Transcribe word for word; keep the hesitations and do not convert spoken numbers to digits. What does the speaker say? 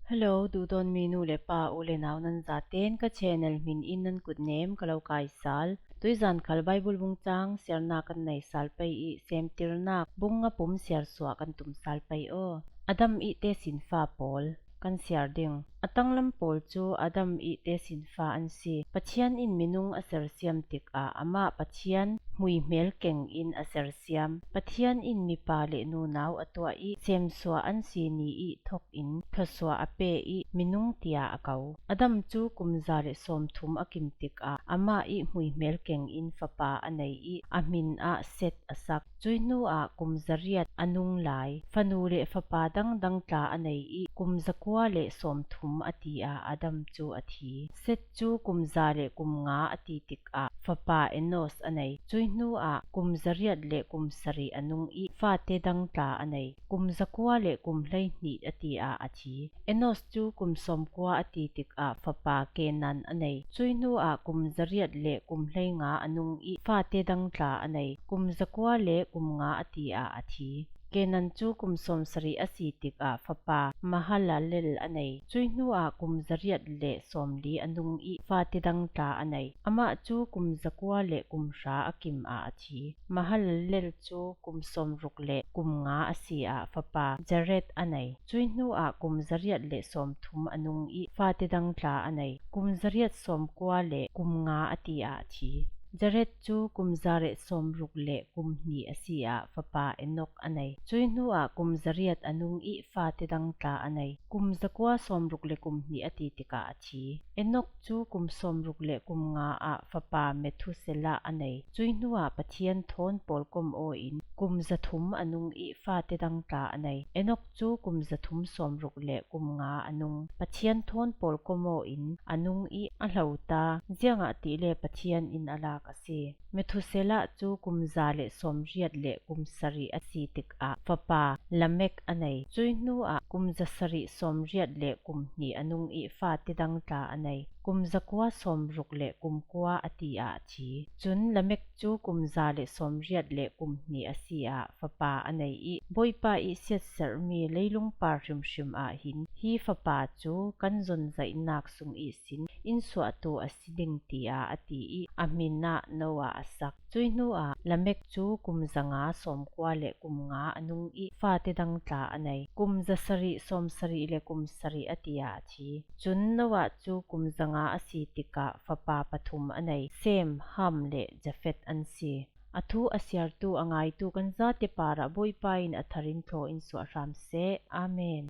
Hello, dudawn mi nu leh pa, u leh nau, nan zaten ka channel hmin in nan kut nem ka lo kaisal. Tuizan khal Bible bung châng siarna kan neisal pai i, Sêmtirnâk bung nga pum siarsuah kan tumsal pai aw. Adam ihte sinfa pawl kan siar ding. A tanglam pawl chu Adam ihte sinfa an si. Pathian in minung a sersiam tik ah, amah Pathian hmui hmêl keng in a sersiam. Pathian in mipa leh nunau a tuah i, sêmsuah an si ni i thok in thasua a pe i, minung tia a ko. Adam chu kum za leh sawmthum a kim tik ah, amah i hmui hmêl keng in fapa a nei i, a hmin ah Set a sak. Cui hnu ah kum zariat a nung lai, fanu leh fapa dang dang tla a nei i, kum zakua leh sawmthum a ti a Adam chu a thi. Set chu kum za leh kum nga a ti tik ah, fapa Enos a nei. Cui hnu ah kum zariat leh kum sari a nung i, fate dang tla a nei. Kum zakua leh kum hleihni a ti a a thi. Enos chu kum sawmkua a ti tik ah, fapa Kenan a nei. Cui hnu ah kum zariat leh kum hleinga a nung i, fate dang tla a nei. Kum zakua leh kum nga a ti a a thi. Kenan chu kum sawmsari a si tik ah, fapa Mahalalel a nei. Cui hnu ah kum zariat leh sawmli a nung i, fate dang tla a nei. Amah chu kum zakua leh kum hra a kim ah a thi. Mahalalel chu kum sawmruk leh kum nga a si ah, fapa Jared a nei. Cui hnu ah kum zariat leh sawmthum a nung i, fate dang tla a nei. Kum zariat sawmkua leh kum nga a ti ah a thi. Jared chu kum za leh sawmruk leh kum hni a si ah, fapa Enok a nei. Cui hnu ah kum zariat a nung i, fate dang tla a nei. Kum zakua sawmruk leh kum hni a ti tik ah a thi. Enok chu kum sawmruk leh kum nga ah, fapa Methusela a nei. Cui hnu ah Pathian thawn pawl kom aw in, kum zathum a nung i, fate dang tla a nei. Enok chu kum zathum sawmruk leh kum nga a nung, Pathian thawn pawl kom aw in a nung i, a hlo ta, ziang ah tile Pathian in a lâk a si. Methusela chu kum za leh sawmriat leh kum sari a si tik ah, fapa Lamek a nei. Cui hnu ah kum za sari sawmriat leh kum hni a nung i, fate dang tla a nei. Kum zakua sawmruk leh kum kua a ti ah a thi. Chun, Lamek chu kum za leh sawmriat leh kum hni a si ah, fapa a nei i, Bawipa i siatser mi leilung pâr hrim hrim ah hin, hi fapa chu kan zon zainâk sung i sin, in suahtua a si ding, ti a a ti i, a hmin ah Noa a sak. Cui hnu ah Lamek chu kum za nga sawmkua leh kum nga a nung i, fate dang tla a nei. Kum za sari sawmsari leh kum sari a ti ah a thi. Chun, Noa chu kum za nga a si tik ah, fapa pathum a nei, Sem, Ham leh Japhet an si. A thu a siartu, a ngaitu kan zate pâr ah Bawipa in a thar in thaw in suah hram se. Amen.